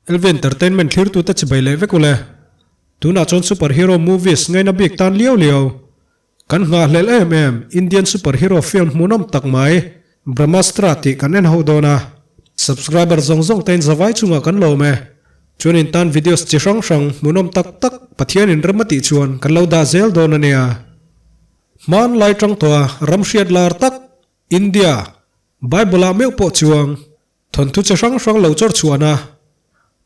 LV Entertainment thlirtute chibai leh vek ule. Tunah chuan Super Hero Movies ngaina bik tan liau liau. Kan nghahhlelh em em Indian Super Hero film hmuhnawm tak mai Brahmastra tih kan en ho dawn a. Subscriber zawng zawng te in zavai chungah kan lawm e. Chuan in tan videos chi hrang hrang hmuhnawm tak tak Pathian in rem a tih chuan kan lo dah zel dawn a nia. Hmanlai tang tawh a ram hriat lar tak India Bible ah meuh pawh chuang Thawnthu chi hrang hrang lo chawr chhuahna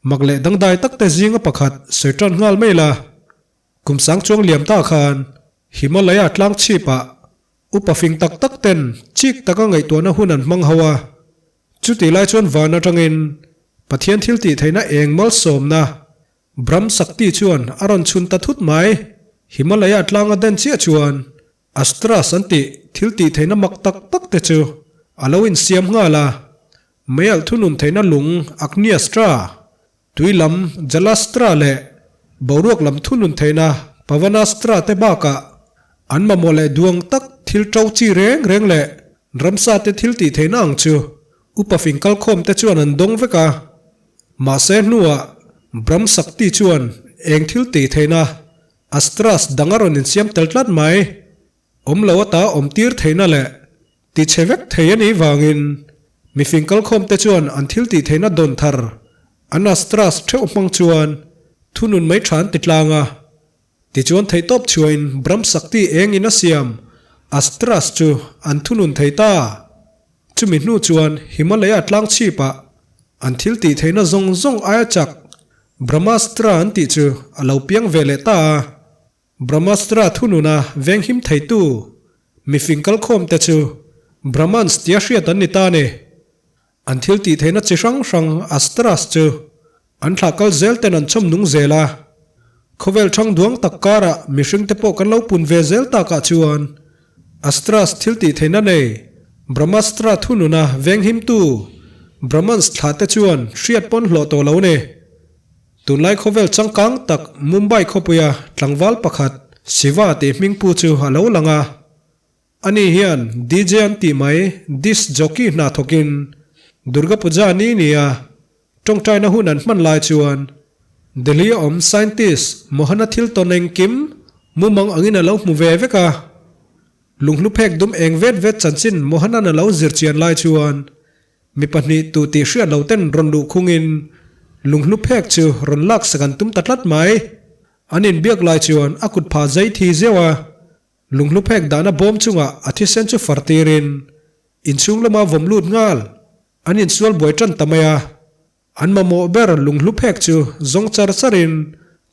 mak leh dangdai tak te zinga pakhat sawi tan nghal mai la. Kum sang chuang liam ta khan Himalaya tlang chhipah upa fing tak tak ten chik taka ngaihtuahna hun an hmang ho a. Chutih lai chuan van atangin Pathian thil tih theihna eng malsawmna Brahm Sakti chuan a rawn chhun ta thut mai. Himalaya tlanga den chiah chuan Astras an tih thil tih theihna mak tak tak te chu a lo insiam nghal a, meialh thunun theihna lung Agniastra, tui lam Jalastra leh boruak lam thunun theihna Pavanastra te bakah an mamawh leh duang tak thil to chi reng reng leh ramsa te thil tih theihna ang chu upa fing kalkhawm te chuan an dawng vek a. Mahse hnuah Brahm Sakti chuan eng thil tih theihna Astras dang a rawn insiam tel tlat mai. Awm lo ata awm tir theihna leh ti chhe vek thei a nih vangin mifing kalkhawm te chuan an thil tih theihna dawn thar an Astras theuh hmang chuan thunun mai tha an ti tlang a. Tichuan theihtawp chhuahin Brahm Sakti eng in a siam Astras chu an thunun thei ta. Chumi hnu chuan Himalaya tlang chhipah an thil tih theihna zawng zawng aia chak Brahmastra an tih chu a lo piang ve leh ta a. Brahmastra thununa venghim theitu mifing kalkhawm te chu Brahmans tia hriat an ni ta a ni. An thil tih theihna chi hrang hrang Astras chu an thlah kal zel ten an chawm nung zel a. Khawvel thang duang tak karah mihring te pawh kan lo pun ve zel takah chuan Astras thil tih theihna nei Brahmastra thununa venghimtu Brahmans thlah te chuan hriat pawn hlawh tawh lo ni. Tunlai khawvel changkang tak Mumbai khawpuia tlangval pakhat Shiva tih hmingpu chu a lo lang a. Ani hian DJ an tih mai disc jockey hna thawkin Durga Puja ni nia tawngtaina hun an hman lai chuan Delhi a awm scientist Mohana thil tawn engkim mumang angin a lo hmu ve vek a. Lunghlu phek dum eng vet vet chanchin Mohanan a lo zir chian lai chuan mi pahnih tu tih hriat lo ten rawn luh khungin lunghlu phek chu rawn lak sak an tum ta tlat mai. An inbiak lai chuan a kut phah zai thi zeuh a. Lunghlu phek dahna bawm chungah a thisen chu far tirin inchhung lama vawm lut nghal. An insual buai tan ta mai a. An mamawh ber lunghlu phek chu zawng char charin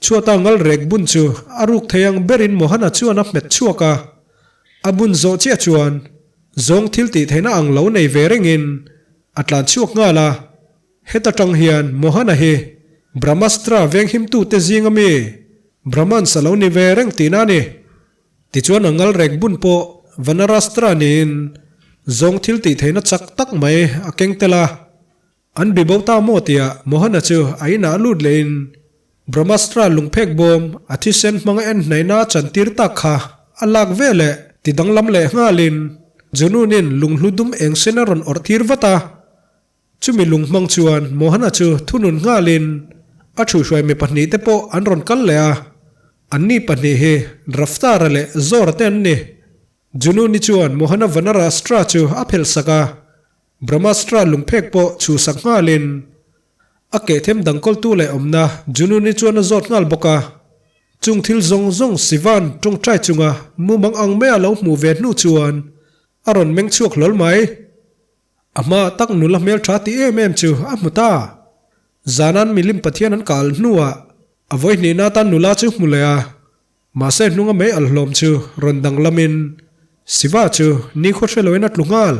chhuata ngal rek bun chu a ruk thei ang berin Mohana chuan a hmet chhuak a. A bun zawh chiah chuan zawng thil tih theihna ang lo nei ve rengin a tlan chhuak nghal a. Heta tang hian Mohana hi Brahmastra venghimtute zinga mi Brahmans a lo ni ve reng tihna a ni. Tichuan a ngal rek bun pawh Vanarastra niin zawng thil tih theihna chak tak mai a keng tel a. An bibo ta maw tia Mohana chu a inah a lut lehin Brahmastra lungphek bawm a thisen hmanga en hnaihna a chantir tak kha a lak ve leh ti danglam leh nghalin Jununin lunghlu dum eng sen a rawn awrh tir vat a. Chumi lung hmang chuan Mohana chu thunun nghalin a thuihhruai mi pahnihte pawh an rawn kal leh a, anni pahnih hi Raftara leh Zora te an ni. Jununi chuan Mohana Vanarastra chu a phelh sak a, Brahmastra lungphek pawh chhuhsak nghalin a kehthem dangkawltu leh awmna Jununi chuan a zawt nghal bawk a. Chung thil zawng zawng Sivan tawngtai chunga mumang ang maia lo hmuh ve hnu chuan a rawn meng chhuak hlawl mai. A hma tak nula hmeltha ti em em chu a hmu ta. Zanan milim Pathian an kal hnuah a vawihnihna atan nula chu hmu leh a, mahse hnunga mei al hlawm chu rawn danglamin Siva chu nikhua hre loin a tlu nghal.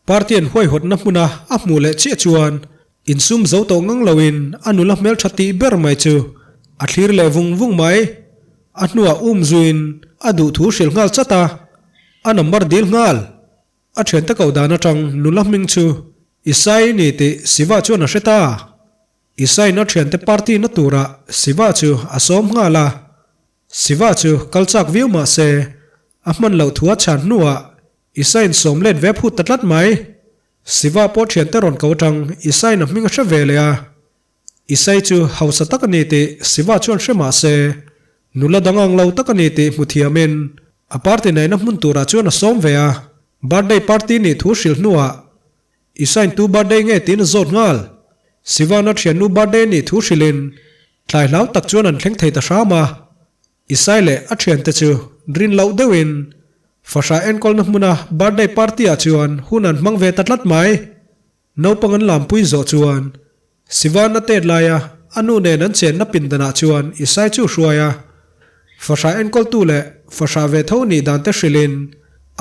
Party an huaihawtna hmuna a hmuh leh chiah chuan insum zo tawh ngang loin a nula hmeltha tih ber mai chu a thlir leh vung vung mai. A hnuah um zuiin a duhthu hrilh nghal chat a, a number dil nghal. A thiante koh dan atang nula hming chu Isai ni tih Siva chuan a hre ta. Isaiin a thiante party na turah Siva chu a sawm nghal a. Siva chu kal chak viau mah se, a hman loh thu a chhan hnuah Isaiin sawm let ve phut ta tlat mai. Siva pawh thiante rawn ko atang Isaiin a hming a hre ve leh a. Isai chu hausa tak a ni tih Siva chuan hre mah se, nula dang ang lo tak a ni tih hmu thiamin a party neihna hmun turah chuan a sawm ve a. Birthday party nih thu hrilh hnuah Isai'n tu birthday nge tiin a zawt nghal. Siva'n a thiannu birthday nih thu hrilhin tlai hlau tak chuan an thleng thei ta hram a. Isai leh a thiante chu rin loh deuhin fahrah enkawlna hmuna birthday party ah chuan hun an hmang ve ta tlat mai. Naupang an lampui zawh chuan Sivan a tet laia a nu nen an chenna pindanah chuan Isai chu hruai a. Fahrah enkawltu leh fahrah ve tho nih dan te hrilhin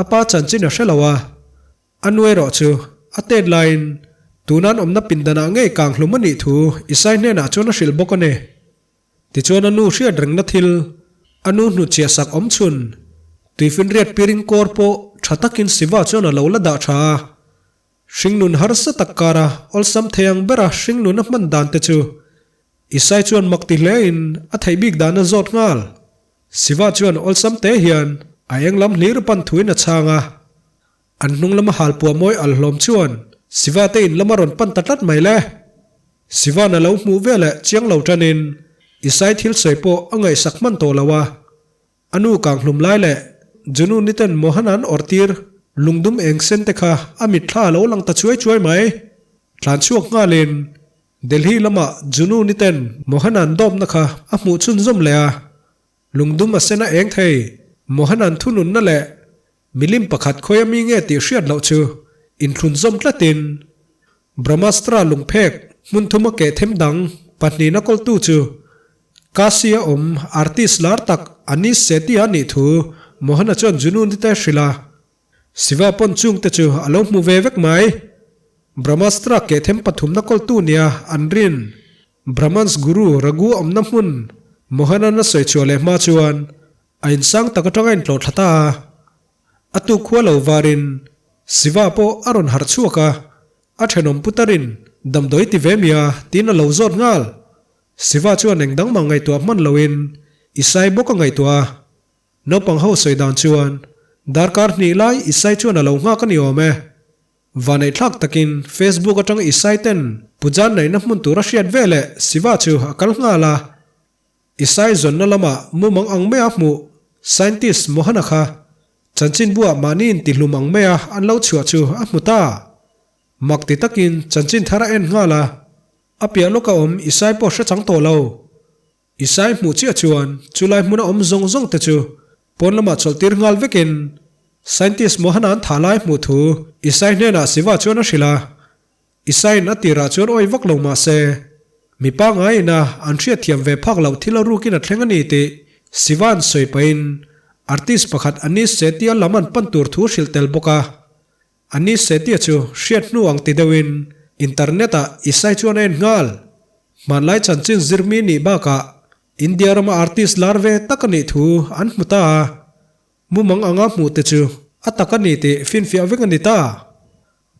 a pa chanchin a hre lo a. A nu erawh chu a tet laiin tunan awmna pindanah ngei kang hlum a nih thu Isai hnenah chuan a hrilh bawk a ni. Tichuan a nu hriat rengna thil, a nu hnutchhiah sak awm chhun, tuifinriat piring kawr pawh tha takin Siva chuan a lo la dah tha a. Hringnun harsa tak kara awlsam thei ang bera hringnun a hman dan te chu Isai chuan mak ti hlein a theih bik dan a zawt nghal. Siva chuan awlsam te hian a eng lam hlir pan thuin a chhang a. An hnung lama halpuah mawi al hlawm chuan Siva te in lama rawn pan ta tlat mai le. Siva'n a lo hmuh veleh chiang lo tanin Isai thil sawi pawh a ngaihsak hman tawh lo a. A nu kang hlum lai leh Junu niten Mohan an awrh tir lungdum eng sen te kha a mitthla a lo lang ta chuai chuai mai. Tlan chhuak nghalin Delhi lamah Junu niten Mohan an dawpna kha a hmuh chhunzawm leh a. Lungdum a sen a eng thei. Mohan an thununna leh milim pakhat khawi a mi nge tih hriat loh chu inthlunzawm tlatin Brahmastra lungphek hmun thuma keh them dang pahnihna kawltu chu Kasi a awm artist lar tak Anis Sethi a nih thu Mohana chuan Junun te hrilh a. Siva pawn chungte chu a lo hmu ve vek mai. Brahmastra keh them pathumna kawltu nia an rin Brahmans Guru Raghu awmna hmun Mohanan a sawi chhuah leh hma chuan a insang tak atanga intlawh thla ta a. A tuk khua lo varin Siva pawh a rawn harh chhuak a, a thenawm putarin damdawi ti ve mia tiin a lo zawt nghal. Siva chuan eng dang mah ngaihtuah hman loin Isai bawk a ngaihtuah a. Naupang ho sawi dan chuan darkar hnih lai Isai chuan a lo nghak a ni awm e. Vaneihthlak takin Facebook atang Isai ten Pujan neihna hmun tur a hriat veleh Siva chu a kal nghal a. Isai zawnna lamah mumang ang maia hmuh scientist Mohana kha chanchinbuah mahni intihlum ang maia an lo chhuah chu a hmu ta. Mak ti takin chanchin thar a en nghal a, a piah lawka awm Isai pawh hre chang tawh lo. Isai hmuh chiah chuan chulai hmuna awm zawng zawng te chu pawn lamah chawlhtir nghal vekin scientist Mohana an thah lai hmuh thu Isai hnenah Siva chuan a hrilh a. Isaiin a tirah chuan awi vak lo mah se, mi pangngai ina an hriatthiam ve phak loh thil a rukin a thleng a ni tih Siva'n sawi pahin artist pakhat Anis Setia lam an pan tur thu hrilh tel bawk a. Anis Setia chu hriat hnu ang ti deuhin internet-ah Isai chuan a en nghal. Hmanlai chanchin zirmi nih bakah India rama artist lar ve tak a nih thu an hmu ta a. Mumang anga hmuh te chu a tak a ni tih finfiah vek a ni ta.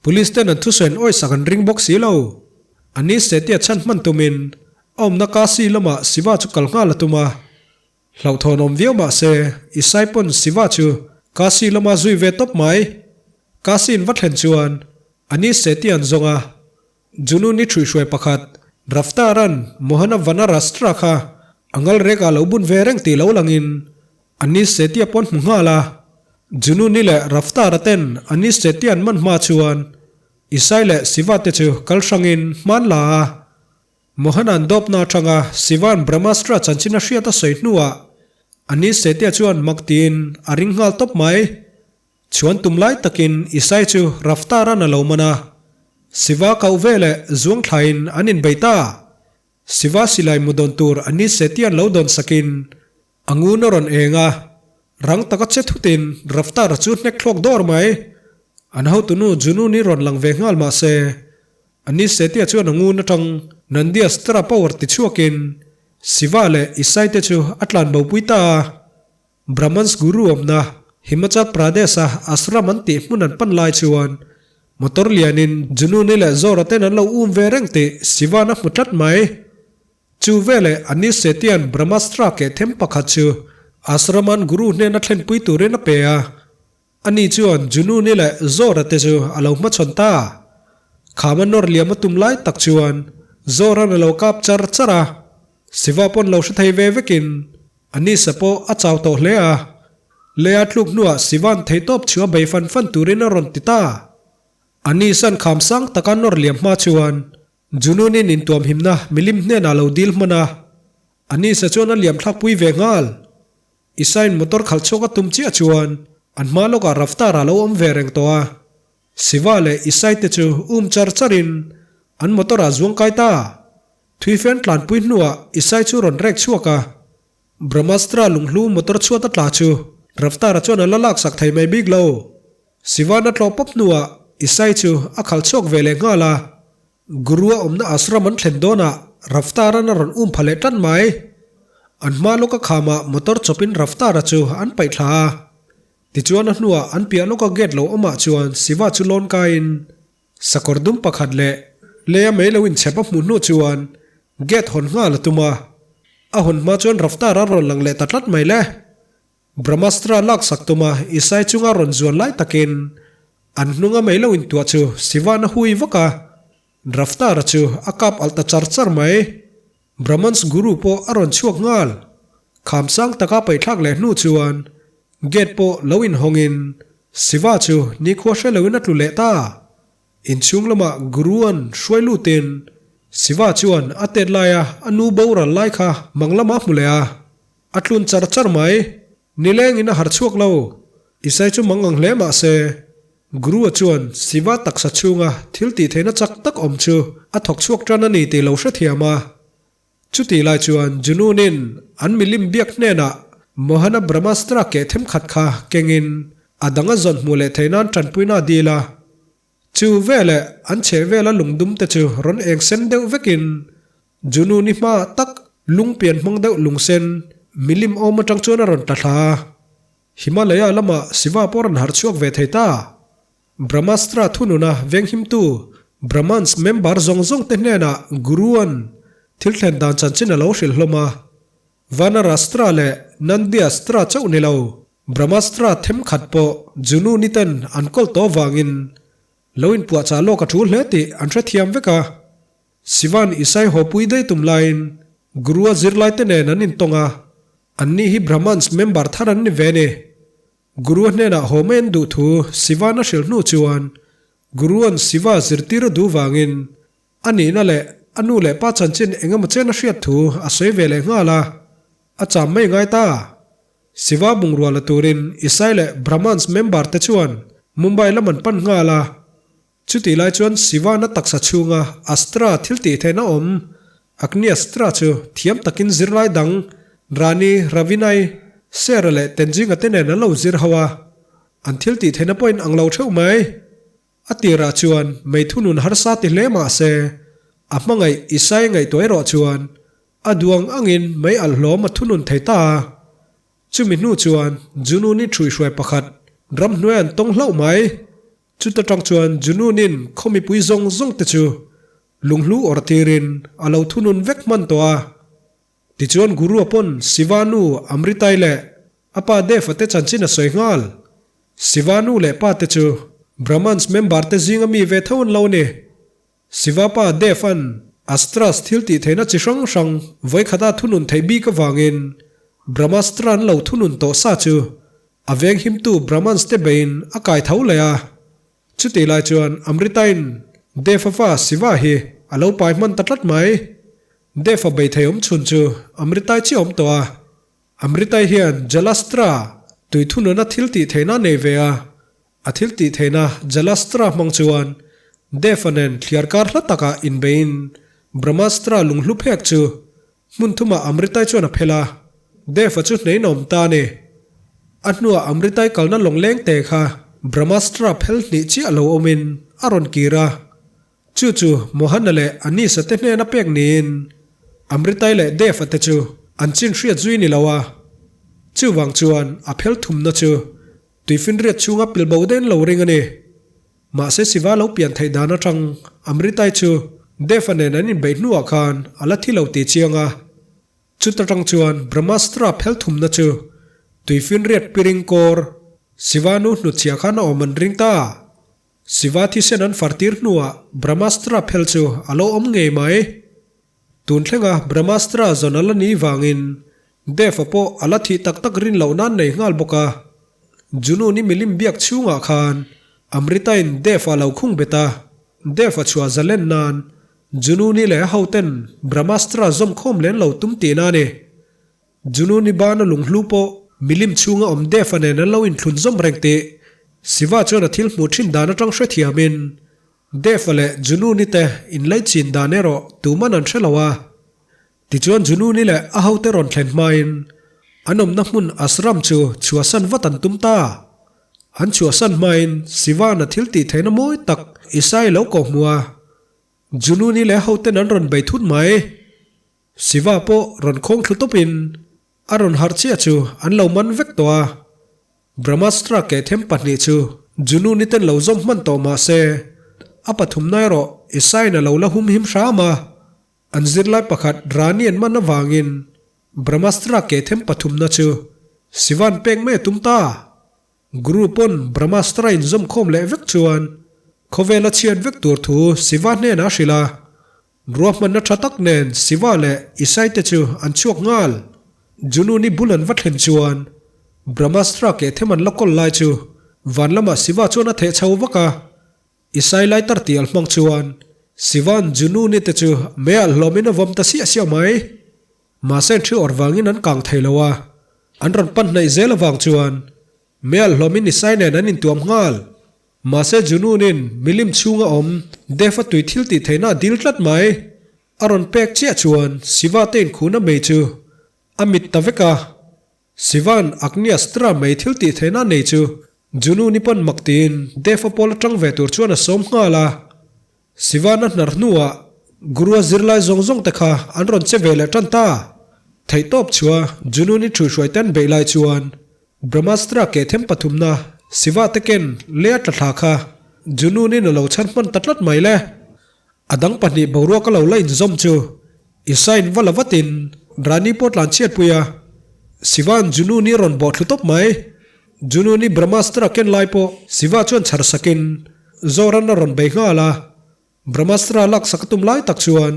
Police ten an thusawi an awisak an ring bawk si lo. A ni Setia chhan hman tumin a awmna Kasi lamah Siva chu kal nghal a tum a. Hlauhthawn awm viau mah se Isai pawn Siva chu Kasi lama zui ve tawp mai. Kasi in va thlen chuan a ni Setia an zawng a. Junu ni ṭhuihhruai pakhat Raftaran Mohana Vanarastra kha a ngal rek ah lo bun ve reng tih lo langin Anis Setia pawn hmu nghal a. Junu ni leh Raftara ten Anis Setia an man hma chuan Isai leh Siva te chu kal hrangin hman la a. Mohana an dawpna atanga Siva'n Brahmastra chanchin a hriat a sawi hnuah Anis Setia chuan mak tiin a ring nghal tawp mai. Chuan tum lai takin Isai chu Raftaran a lo man a, Siva kauh veleh zuang thlain an inbei ta. Siva silai mu dawn tur a ni Setian lo dawn sakin a ngun a rawn eng a, rang taka che thutin Raftara chu hnek thlawk dawr mai. An hotunu Jununi rawn lang ve nghal mah se, a ni Setia chuan a ngun atang Nandia Stra power ti chhuakin Siva leh Isai te chu a tlan bopui ta a. Brahmans Guru awmna Himachal Pradesh-a ashram an tih hmun an pan lai chuan motor lianin Jununi leh Zora ten an lo um ve reng tih Sivan a hmu tlat mai. Chu veleh Anis Setian Brahmastra keh them pakhat chu ashram-an Guru hnena thlenpui turin a pe a. Ani chuan Jununi leh Zora te chu a lo hmachhawn ta. Khama nawr liam a tum lai tak chuan. Zoran a lo kap char char a, Siva pawn lo hre thei ve vekin Anisa pawh a chau tawh hle a. Leia tluk hnuah Siva'n theihtawp chu a bei fan fan turin a rawn ti ta. Anisa'n kham sang taka nawr liam hma chuan Jununin intuam himna milim hnenah lo dil hman a, Anisa chuan a liam thlakpui ve nghal. Isain motor khalh chhuak a tum chiah chuan an hma lawkah Raftar a lo awm ve reng tawh a. Siva leh Isai te chu um char charin an motor ah zuang kai ta. Thuifen tlanpui hnuah Isai chu rawn rek chhuak a. Brahmastra lunghlu motor chhuat a tla chu Raftar-a chuan a la laksak thei mai bik lo. Sivan a tlawh pawp hnuah Isai chu a khalh chhuak ve leh nghal a. Guru a awmna ashram an thlen dawnah Raftar-a'n a rawn um pha leh tan mai. An hma lawka khamah motor chawpin Raftar-a chu an paih thla a. Tichuan a hnuah an piah lawka gate lo awmah chuan Siva chu lawn kaiin sakawr dum pakhat leh leia mei lo inchhep a hmuh hnu chuan gate hawn nghal a tum a. A hawn hma chuan Raftar-a rawn lang leh ta tlat mai le. Brahmastra laksak tuma Isai chunga rawn zuan lai takin an hnunga mei lo intuah chu Sivan a hui vak a, Raftara chu a kap alh ta char char mai. Brahmans Guru pawh a rawn chhuak nghal. Kham sang taka paihthlak leh hnu chuan gate pawh lo inhawngin Siva chu nikhua hre loin a tlu leh ta. Inchhung lamah Guru-a'n hruai lutin Siva chuan a tet laia a nu boral lai kha mang lamah hmu leh a, a tlun char char mai. Nilengin a harh chhuak lo. Isai chu mang ang hle mah se, Guru-a chuan Siva taksa chhunga thil tih theihna chak tak awm chu a thawk chhuak tan a ni tih lo hrethiam a. Chutih lai chuan Jununin an milim biak hnenah Mohana Brahmastra keh themkhat kha kengin a dang a zawn hmuh leh theih nan tanpuina a dil a. Chu veleh an chheh vela lungdum te chu rawn eng sen deuh vekin Jununi hma tak lung pian hmang deuh lungsen milim awm atang chuan a rawn tla thla a. Himalaya lamah Siva pawh rawn harh chhuak ve thei ta. Brahmastra thununa venghimtu Brahmans member zawng zawng te hnenah Guru-a'n thil thlen dan chanchin a lo hrilh hlawm a. Vanarastra leh Nandiastra chauh ni lo, Brahmastra themkhat pawh Junu ni ten an kawl tawh vangin lo inpuahchah lawk a tul hle tih an hrethiam vek a. Sivan Isai hawpui daih tum laiin Guru-a zirlaite nen an intawng a, anni hi Brahmans member thar an ni ve ni. Guru hnenah haw mai an duh thu Sivan a hrilh hnu chuan Guru-a'n Siva zirtir a duh vangin a nihna leh a nu leh pa chanchin eng emaw chen a hriat thu a sawi ve leh nghal a, a cham mai ngai ta. Siva bungrua la turin Isai leh Brahmans member te chuan Mumbai lam an pan nghal a. Chutih lai chuan Sivan-a taksa chhunga Astra thil tih theihna awm, Agniastra chu thiam takin zirlai dang Rani, Ravinai, Sera leh Tenjinga te nen an lo zir ho a, an thil tih theihna pawhin ang lo theuh mai. A tirah chuan meithunun harsa ti hle mah se, a hmangaih Isai ngaihtuah erawh chuan a duang angin mei alh hlawm a thunun thei ta a. Chumi hnu chuan Jununi ṭhuihhruai pakhat ramhnuai an tawng hlauh mai. Chuta tang chuan Jununin khaw mipui zawng zawng te chu lunghlu awrh tirin a lo thunun vek hman tawh a. Tichuan Guru-a pawn Siva nu Amritai leh a pa Dev-a te chanchin a sawi nghal. Siva nu leh pa te chu Brahmans member te zinga mi ve tho an lo ni. Siva pa Dev-a'n Astras thil tih theihna chi hrang hrang vawikhata thunun theih bik avangin Brahmastra an lo thunun tawh sa chu A venghimtu Brahmans te beiin a kai tho leh a. Chutih lai chuan Amrita-in Dev-a fa Siva hi a lo pai hman ta tlat mai. Dev-a bei thei awm chhun chu Amrita-i chiah awm tawh a. Amrita-i hian Jalastra tui thununa thil tih theihna a nei ve a. A thil tih theihna Jalastra hmang chuan Dev-a nen thliarkar hla takah inbeiin Brahmastra lunghlu phek chu Hmun thumah Amritai chuan a phel a, Dev-a chu hneiin a awm ta a ni. A hnuah Amritai kalna lawngleng te kha Brahmastra phel hnih chiah lo awmin a rawn kir a. Chu chu Mohana leh Anisa te hnena pek niin Amritai leh Dev-a te chu an chin hriat zui ni lo a. Chuvang chuan a phel thumna chu tuifinriat chhunga pilbo den lo ring a ni. Mahse Siva lo pian theih dan atang Amritai chu Dev-a nen an inbeih hnuah khan a la thi lo tih chiang a. Chuta tang chuan Brahmastra phel thumna chu tuifinriat piring kawr Siva nu hnutchhiah khan a awm an ring ta. Siva thisen an fartir hnuah Brahmastra phel chu a lo awm ngei mai. Tun thlenga Brahmastra zawn a la ni vangin Dev-a pawh a la thih tak tak rin loh nan nei nghal bawk a. Junun-i milim biak chhungah khan Amrita-in Dev-a lo khung bet a, Dev-a chhuah zalen nan Junun-i leh a hoten Brahmastra zawm khawm len lo tum tihna a ni. Junun-i bana lunghlu pawh milim chhunga awm Dev-a nen an lo inthlun zawm reng tih Siva chuan a thil hmuh thin dan atang hrethiamin Dev-a leh Junun-i te inlaichin dan erawh tuman an hre lo a. Tichuan Jununi leh a hote rawn thlen hmain an awmna hmun ashram chu chhuahsan vat an tum ta. An chhuahsan hmain Sivan a thil tih theihna mawi tak Isai lo kawh hmu a, Jununi leh a hoten an rawn bei thut mai. Siva pawh rawn khawng thlu tawpin a rawn harh chiah chu an lo man vek tawh a. Brahmastra kehthem pahnih chu Jununi ten lo zawm hman tawh mah se, a pathumna erawh Isaiin a lo la humhim hram a. An zirlai pakhat Rani an man avangin Brahmastra kehthem pathumna chu Sivan pek mai a tum ta. Guru pawn Brahmastra inzawmkhawm leh vek chuan khawvela chhiat vek tur thu Siva hnenah a hrilh a. Ruahmanna tha tak nen Siva leh Isai te chu an chhuak nghal. Jununi bul an va thlen chuan Brahmastra kehthem an la kawl lai chu van lamah Siva chuan a theh chho vak a. Isai lai tar tial hmang chuan Sivan Jununi te chu meiah hlawmin a vawm ta siah siah mai. Mahse an thi awrh vangin an kang thei lo a, an rawn pan hnaih zel avang chuan meiah hlawmin Isai nen an intuam nghal. Mahse Jununin milim chhunga awm Dev a tui thil tih theihna a dil tlat mai. A rawn pek chiah chuan Siva te inkhuna mei chu a mit ta vek a. Sivan Agniastra mai thil tih theihna nei chu Jununi pawn mak tiin Dev a pawl atang ve tur chuan a sawm nghal a. Sivan a hnar hnuah Guru a zirlai zawng zawng te kha an rawn che ve leh tan ta. Theihtawp chua Jununi ṭhuihruai te an beih lai chuan Brahmastra keh them pathumna Siva te ken lei a tla thla kha Jununin a lo chhan hman ta tlat mai le. A dang pahnih boruak a lo la inzawm chu Isain va la vatin Rani pawh tlan chhiatpui a, Siva'n Jununi rawn bawh thlu tawp mai. Jununi Brahmastra ken lai pawh Siva chuan chhar sakin Zoran a rawn bei nghal a, Brahmastra laksak a tum lai tak chuan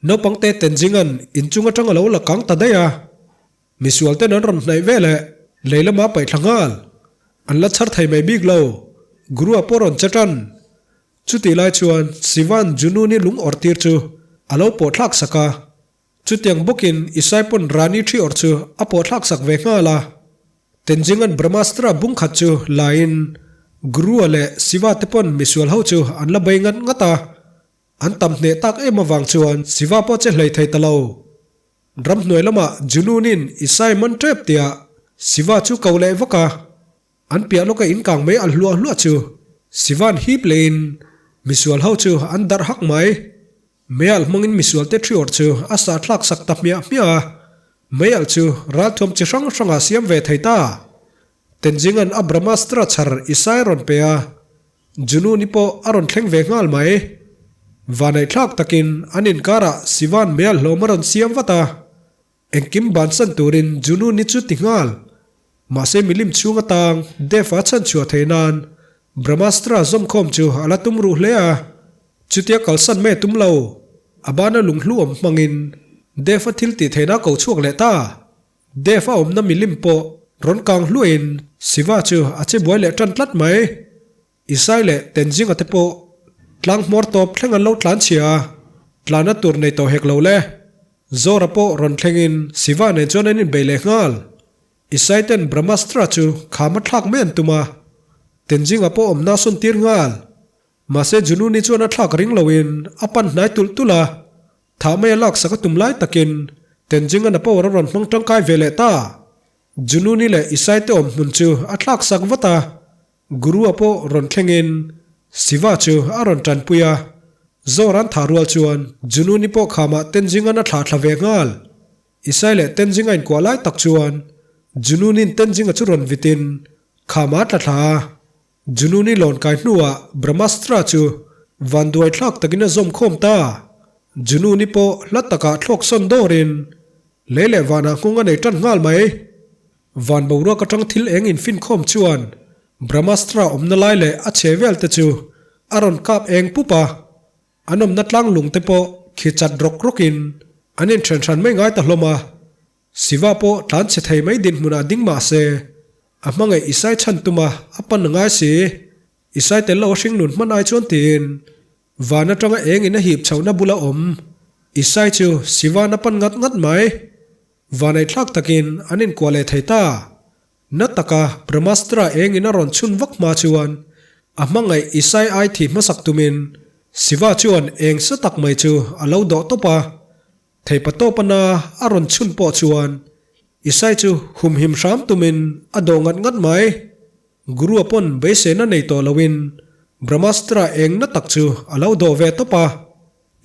naupang te Tenzinga'n inchung atang a lo la kang ta daih a, misual ten an rawn hnaih veleh lei lama paih thla nghal. An la chhar thei mai bik lo, Guru-a pawh rawn che tan. Chutih lai chuan Sivan Jununi lung awrh tir chu a lo pawh thlak sak a. Chutiang bawkin Isai pawn Rani thi awrh chu a pawh thlak sak ve nghal a. Tenjingan Brahmastra bung khat chu laiin Guru-a leh Siva te pawn misual ho chu an la bei ngat ngat a. An tam hneh tak em avang chuan Siva pawh che hlei thei ta lo. Ramhnuai lamah Jununin Isai man tep tiah Siva chu ko leh vak a. An piah lawka in kang mai al hluah hluah chu Sivan hip lehin misual ho chu an darh hak mai. Meialh hmangin misual te thi awrh chu a sah thlak sak ta hmiah hmiah a, meialh chu ralthuam chi hrang hrangah siam ve thei ta. Tenjinga'n a Brahmastra chhar Isai rawn pe a, Jununi pawh a rawn thleng ve nghal mai. Vanaihthlak takin an inkarah Sivan meialh hlawm a rawn siam vat a. Engkim bansan turin Jununi chu ti nghal. Mahse milim chhung atang Dev-a chhanchhuah theih nan Brahmastra zawmkhawm chu a la tum ruh hle a. Chutia kalsan mai a tum lo. A bana lunghlu awm hmangin Dev-a thil tih theihna a ko chhuak leh ta. Dev-a awmna milim pawh rawn kang hluahin Siva chu a che buai leh tan tlat mai. Isai leh Tenzinga te pawh tlang hmawr tawp thleng an lo tlan chhia a, tlana tur nei tawh hek lo le. Zora pawh rawn thlengin Siva nen chuan an inbei leh nghal. Isai ten Brahmastra chu kham a thlak mai an tum a, Tenzinga pawh awmna a sawn tir nghal. Mahse Jununi chuan a thlak ring loin a pan hnai tulh tulh a, thah mai a laksak a tum lai takin Tenzinga'n a power a rawn hmang tangkai ve leh ta. Jununi leh Isai te awm hmun chu a thlak sak vat a, Guru-a pawh rawn thlengin Siva chu a rawn tanpui a, Zoran thah rual chuan Jununi pawh khamah Tenzinga'n a thlah thla ve nghal. Isai leh Tenzinga inkuah lai tak chuan Jununi'n Tenzinga chu rawn vitin khamah a tla thla a, Jununi lawn kai hnuah Brahmastra chu vanduai thlak takin a zawm khawm ta. Jununi pawh hla takah thlawk sawn dawrin lei leh vanah nghawng a nei tan nghal mai. Van boruak atang thil eng infinkhawm chuan Brahmastra awmna lai leh a chhe vel te chu a rawn kap eng pup a, an awmna tlang lung te pawh khi chat rawk rawkin. An inthen hran mai ngai ta hlawm a. Siva pawh tlan chhe thei mai dinhmunah ding mah se, a hmangaih Isai chhan tuma a pan a ngai si. Isai tel lo a hringnun hman ai chuan tiin van atanga eng in a hip chhohna bula awm Isai chu Siva'n a pan ngat ngat mai. Vanaihthlak takin an inkuah leh thei ta. Na taka Brahmastra eng in a rawn chhun vak hma chuan a hmangaih Isai ai thi hmasak tumin Siva chuan eng sa tak mai chu a lo dawh tawp a. Theipatawpana a rawn chhun pawh chuan Isai chu humhim hram tumin a dawh ngat ngat mai. Guru-a pawn beiseina nei tawh loin Brahmastra eng na tak chu a lo dawh ve tawp a.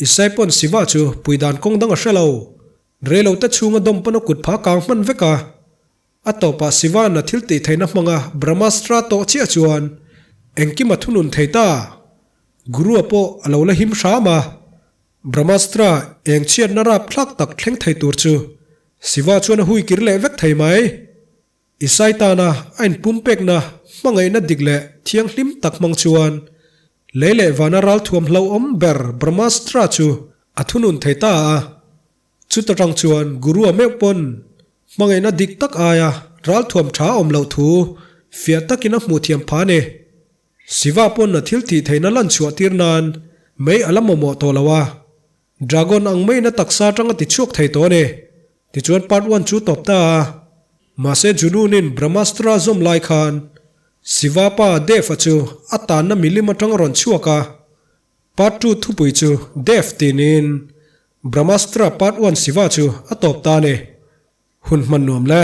Isai pawn Siva chu puidan kawng dang a hre lo. Reilote chhunga dawm pawn a kut pha kang hman vek a. A tawpah Sivan a thil tih theihna hmanga Brahmastra tawh chiah chuan engkim a thunun thei ta. Guru-a pawh a lo la him hram a. Brahmastra eng chhiatna rap thlak tak thleng thei tur chu Siva chuan a hui kir leh vek thei mai. Isai tana a inpumpekna hmangaihna dik leh thianghlim tak hmang chuan lei leh vana ralthuam hlauhawm ber Brahmastra chu a thunun thei ta a. Chuta tang chuan Guru-a meuh pawn hmangaihna dik tak aia ralthuam tha awm loh thu fiah takin a hmuh thiam pha a ni. Siva pawn a thil tih theihna lan chhuah tir nan mei a la mamawh tawh lo a, Dragon ang meiin a taksa atang a ti chhuak thei tawh a ni. Tichuan part one chu tawp ta a. Mahse Junoon-in Brahmastra zawm lai khan Siva pa Dev-a chu a tanna milim atang a rawn chhuak a. Part 2 thupui chu Dev tih niin Brahmastra part 1 Siva chu a tawp ta a ni. Hun hman nuam le.